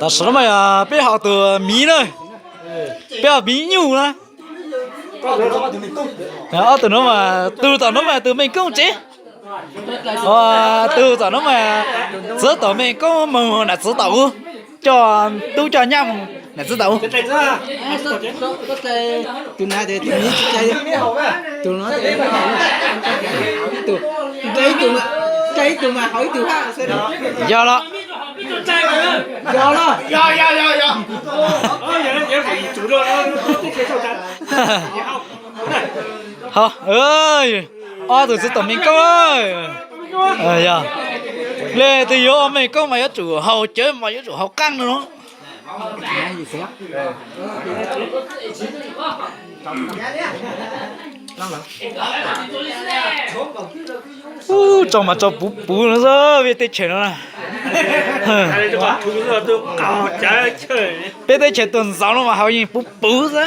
Tam sim no mas peb haus tus miv na, peb haus miv nyuj na. Ob tug no mas tus tom no mas tus Meej Koob tsev, tus tom no mas txiv tom Meej Koob mus nam txiv tom ub, coj tub coj nyab mus nam txiv tom ub. Yog los. Ho, ob tug txiv tom Meej Koob. Yog li tus yuav ua Meej Koob mas yuav tsum haus cawv mas yuav tsum haus qaab no. Ub, tso mas tso puv puv no xwb peb teb chaws no na. Peb teb chaws tuaj ntxov no mas haus yeej puv puv xwb.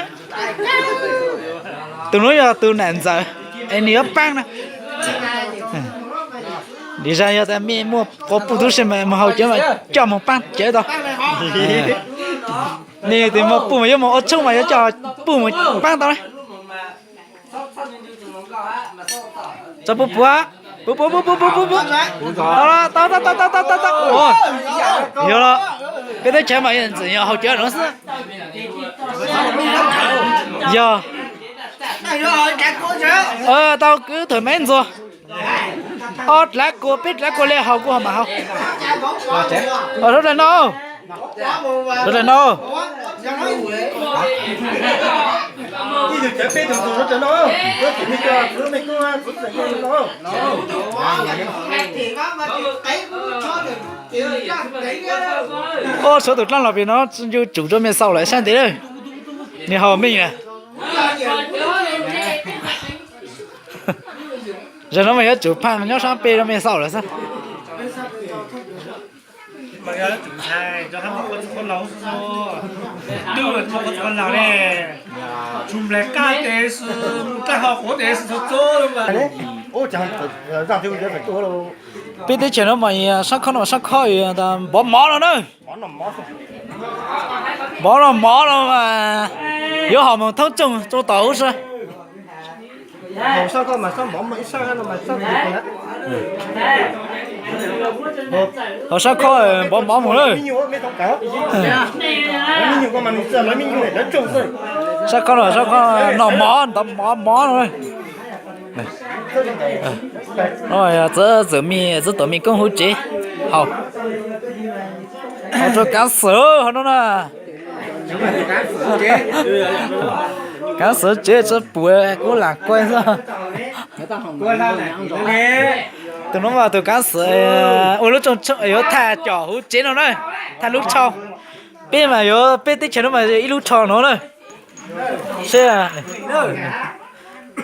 Tus nuav yog tus nam ntxawm es nws yuav paab na. Li zag yog tas mej muaj quas puj tub se mas mus haus cawv mas coj mus paab cawv tau. Nej tus muaj puj mas yuav mus ua tshoob mas yuav coj puj mus paab tau na. Tso puv puv, puv puv puv puv puv puv. Tau, tau, tau, tau, tau, tau, tau. Yog los, peb teb chaws mas ntxim yog haus cawv no xwb. Yog tau kwv thawm maiv ntxuag. Ob dlav kua peb dlav kua le haus kuj ho mam haus. Sawv daws noj, sawv daws noj. Ub, suav tus dlaab los pem no yuav tsum rua mej xaus lawm sab ntev lawm. Nws haus mej na. Zaum no mas yuav tsum phaaj nyob sab pem rua mej xaus lawm xwb. Peb teb chaws no mas sab khob no sab khob npov mov no na. Npov no mov no mas yuav haus moog thoob tsoog rua tom ub sab. Haus sab khob npov mov moog lawm. Sab khob no sab khob noj mov ntov mov mov no. Txiv txwm mej, txiv txwm mej koob huv tsev haus. Haus rua kaav xwm hov no na. Kaav xwm tsev tsi pum kuv lam kuaj xwb. Tus nuav mas tus kaav xwm ua lub rooj yuav thaj com huv tsev no na, thaj lub tsho. Peb mas yuav peb teb chaws no mas ib lub tsho no na. Seb,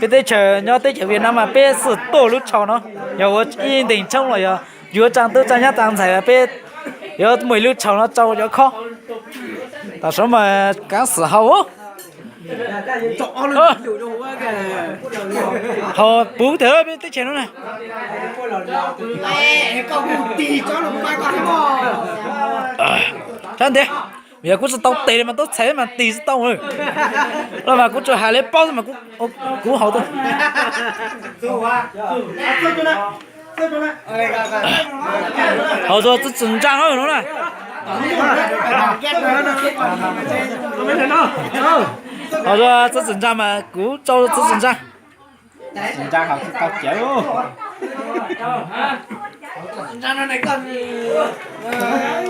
peb teb chaws nyob teb chaws Việt Nam mas peb xwm tuaj lub tsho no, yog ua ib ntees tshoob los yog yuav tsaa tub tsaa nyab tsaa ntxhais peb yuav muaj ib lub tsho no tsau cov khob. Tam sim no mas kaav xwm haus, haus puv tag peb teb chaws no na. Sab ntev, yog kuv tsi tau tes li mas tub txhais mas tig tsi tau. Los mas kuv tsuas has li paub xwb mas kuv haus tau. Haus rua txiv txwm ntsaa no na. Haus rua txiv txwm ntsaa mas kuv tsau txiv txwm ntsaa.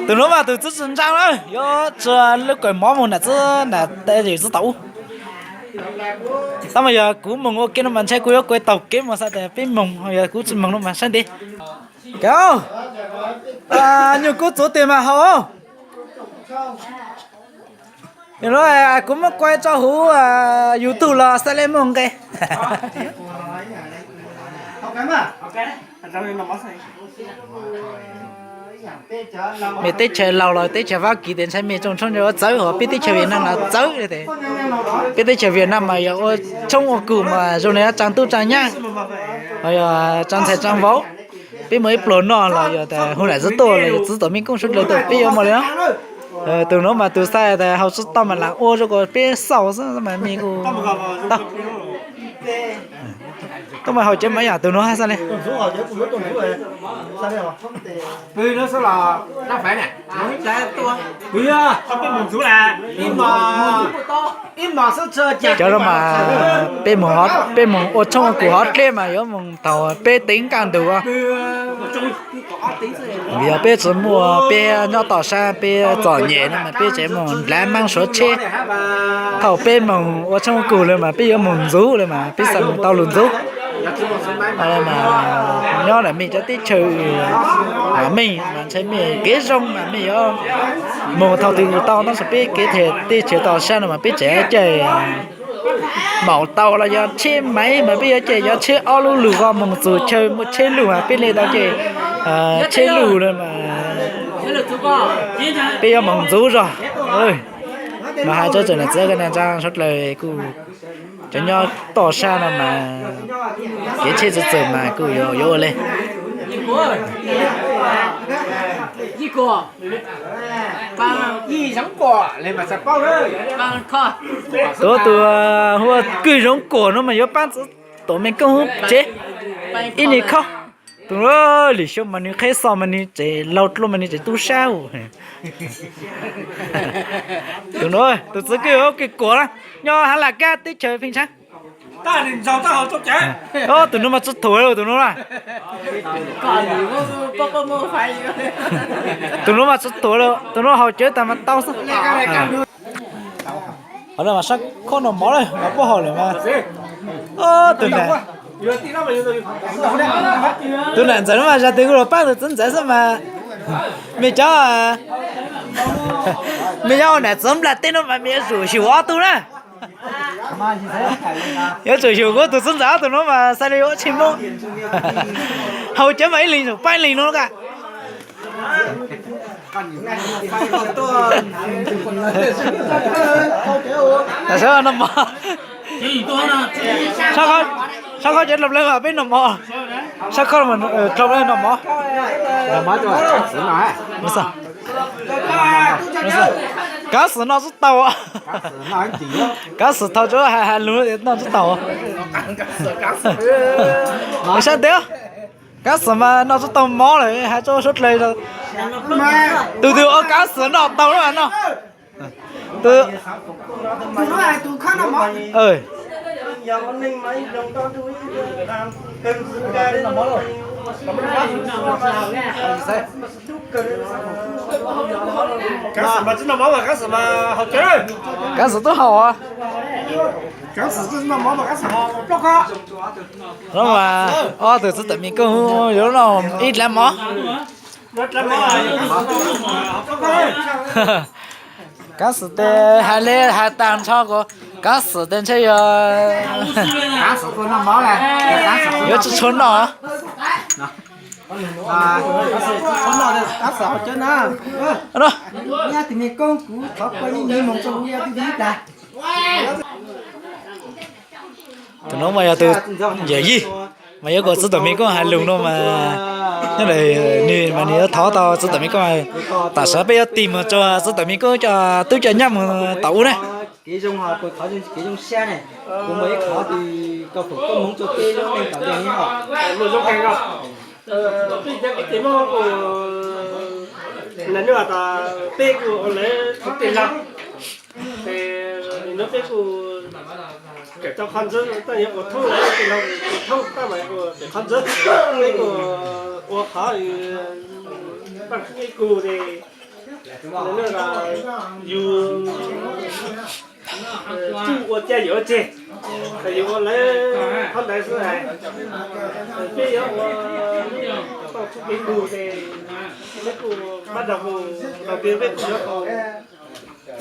Tus nuav mas tus txiv txwm ntsaa na, yuav tsi lub kawm mov moog nam txiv, nam txiv tom ub. Tab mas yog kuv moog ua ke no mas ntshai kuv yuav kuav taug kev mus xav tas peb moog, yog kuv tsi moog no mas sab ntev. Kaav, nyuag kub txuv tes mas haus. Kuv muab kuav tso huv YouTube los xaav le moog nqe. Mej teb chaws Laus los teb chaws Fab Kis tes ntshai mej tsoom tshoob ua txawv, hos peb teb chaws Việt Nam los txawv tes. Peb teb chaws Việt Nam mas yog ua tshoob ua kug mas zoo le tsaa tub tsaa nyab, hos yog tsaa ntxhais tsaa vauv. Peb muaj ib pluag noj los yog tas hu nam txiv tuaj los yog txiv tom mej koob suav dlawg tuaj peb yuav mos li no. Tus nuav mas tus xav tas haus tsi tau mas lam ua rua kuas peb xaus xwb mas mej kuj tau. Tub mas haus cawv mas yog tus nuav xav li. Cov no mas peb moog, peb moog ua tshoob ua kug hov dleb mas yuav moog thaum peb teev kaj ntug. Vim yog peb tsi muaj, peb nyob tom sab peb txom nyem no mas peb tseem moog nrhav maab suav tsheb. Thaum peb moog ua tshoob ua kug lawm mas peb yuav moog ntxuv lawm mas peb xaav moog tau lug ntxuv. Mas nyob ntawm mej cov teb chaws mej mas ntshai mej kev zoo mas mej yuav moog thaum twg tau, tab sis peb kev teb chaws tom sab no mas peb tseem caij maum tau los yog tsheb maiv mas peb yuav caij cov tsheb ob lub lug ko moog txug chaw muaj tsheb lug, peb le tau caij tsheb lug lawm mas peb yuav moog ntxuv zog. Mas has tso tseem nam txiv ka na tsa suav dlawg kuj cov nyob toj sab no mas kev tsheb txawv txawv mas kuj yuav ua le. Tuav tus hu ua Kwj Zoov Kuam no mas yuav paab txwv tuam mej koob tsev ib nij khob. Tus lwm xyoo mas nws qheb xo mas nws tseem laug dlua mas nws tseem tub sab. Tus nuav tus txwv kwj, kwj kuam na, nyob Hav Laj Kab teb chaws Pheej Tsheej. Tus nuav mas tsi thuam lawm tus nuav na. Tus nuav mas tsi thuam lawm, tus nuav haus cawv tag mas tau xwb. Qhov no mas sab khob noj mov lawm mas puab haus lawm mas. Tus nam, tus nam ntxawm no mas zag twg kuj los paab tus txiv ntxawm xwb mas. Mej cov, mej cov ua nam txiv nplaj teb no mas mej yuav tsum xyum ob tug na. Yuav tsum xyum kuv tus txiv ntxawm ob tug nuav mas xaav le ua tshij moob. Haus cawv mas ib leeg tsum paab ib leeg nuav ka. Tam sab noj mov, sab khob cawv dlau plawg peb noj mov, sab khob dlau plawg noj mov. Kav xwm noj tsi tau, kav xwm thaus tsuav has has lug noj tsi tau. Sab ntev, kav xwm mas noj tsi tau mov lawm has tso suav dlawg. Tus twg ua kav xwm noj tau lawm noj. Kav xwm tub haus. Ob tug txiv tawm me koob yuav noj ib dlav mov. Kav xwm tes has le has tag nrho kuv, kav xwm tes ntshe yog yuav tsi tshua noj. Tus nuav mas yog tus yawm yij, mas yuav kom txiv tawm me koob has lug no mas, nyob ntawm nws mas nws yuav thov tau txiv tawm me koob, tam sim no peb yuav tig mus tso txiv tawm me koob coj tub coj nyab mus tom ub na. Kev zoo, kev zoo siab ne, kuv muaj ib qho koj foom koob hmoov rua peb lub neej tom ntej no. Peb cov kwv tij Hmoob kuj, peb kuj ua lawv tug tej laug, ces nim no peb kuj kawm tau qhov ntxiv, tab yuav ua thoob lawv tej laug, ua thoob tab mas kuj kawm qhov ntxiv, peb kuj ua qhov paj kub ib kug ces yus tsuj ua caj yuav ua tseg, yus ua lawv qhov ntawd xwb. Peb yuav ua tau txuj kev lug ces peb kuj pab rau, thaum twg peb kuj yuav haus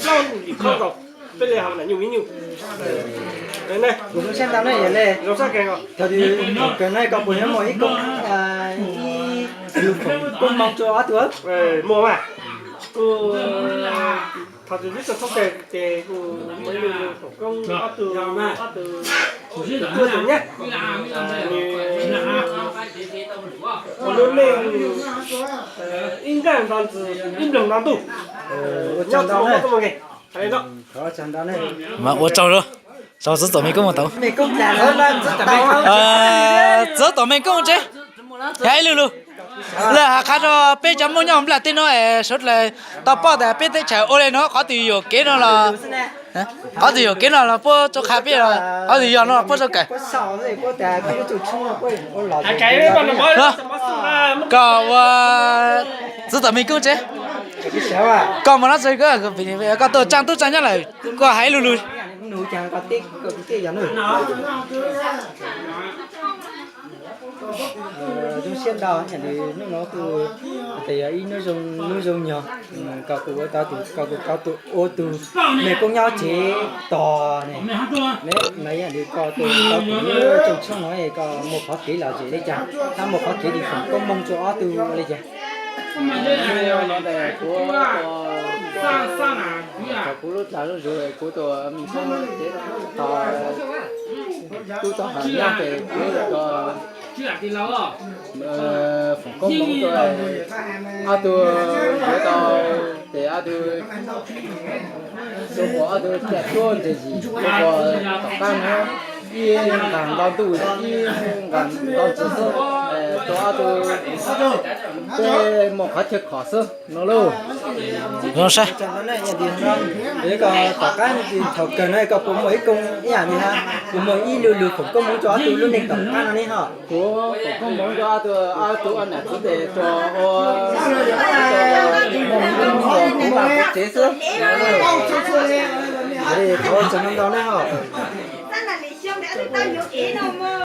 plaub yim khob nkaus, peb li haus nam nyuj me nyuj. Zoo sab ntau ne, zoo sab kawg nkaus. Thaum twg kawg no koj puas yuav muaj ib koob, ib lug foom koob hmoov rua ob tug? Muaj mas, kuj thaum twg peb tug thoob kawg ces kuj muaj ib lug foom koob ob tug, ob tug tub tug nyab, nws ua lub neej ib nqaj nto ntsis ib nploog nto ntuj. Ua tsaug ntau na. Mas ua tsaug lauj, tsaug txiv Tuam Mej Koob mus tau. Txiv Tuam Mej Koob tsev, hais ib lu lug, lawv hais qha rau peb cov Hmoob nyob Nplaj teb no es sawv daws tau paub tias peb teb chaws ua li no qhov twg yuam kev no los, qhov twg yuam kev no los puab tau qha peb, qhov twg yog no los puab tau kawm. Koj ua txiv Tuam Mej Koob tsev, koj mus no txog koj tuaj tsaaj tub tsaaj nyab lawm, koj hais ib lu lug. Zoo siab ntau, hnub no kuj yog ib hnub zoo nyoog, koj kuj ua tau tus, koj kuj tau tus ua tus mej koob nyob tsev tos ne. Mas yog li koj tus tau tus tsoom tshooj no koj muaj qhov kev lom zem li cas, hab muaj qhov kev li foom koob hmoov rua ob tug li cas? Thaum kuv lub dag lub zug kuv tus mej koob tsev tos tub tau hawm nyab ces kuv foom koob hmoov rua ob tug, yuav tau ces ob tug, ua ob tug caj tuab ntses zis, ua tom qab no ib nqag nto ntuj ib nqag nto ntsis xwb, rua ob tug peb muaj qhov chaw khom xwb no lauj. Zoo sab. Tom qab thaum kawg no koj puas muaj ib koob ib yam li hab, puas muaj ib lu lug foom koob hmoov rua ob tug lub neej tom qab no ne ho? Kuv foom koob hmoov rua ob tug, ob tug ua nam txiv tes rua ua, kuv mam kuv tsev xwb. Thov tsaug ntau ntau na ho.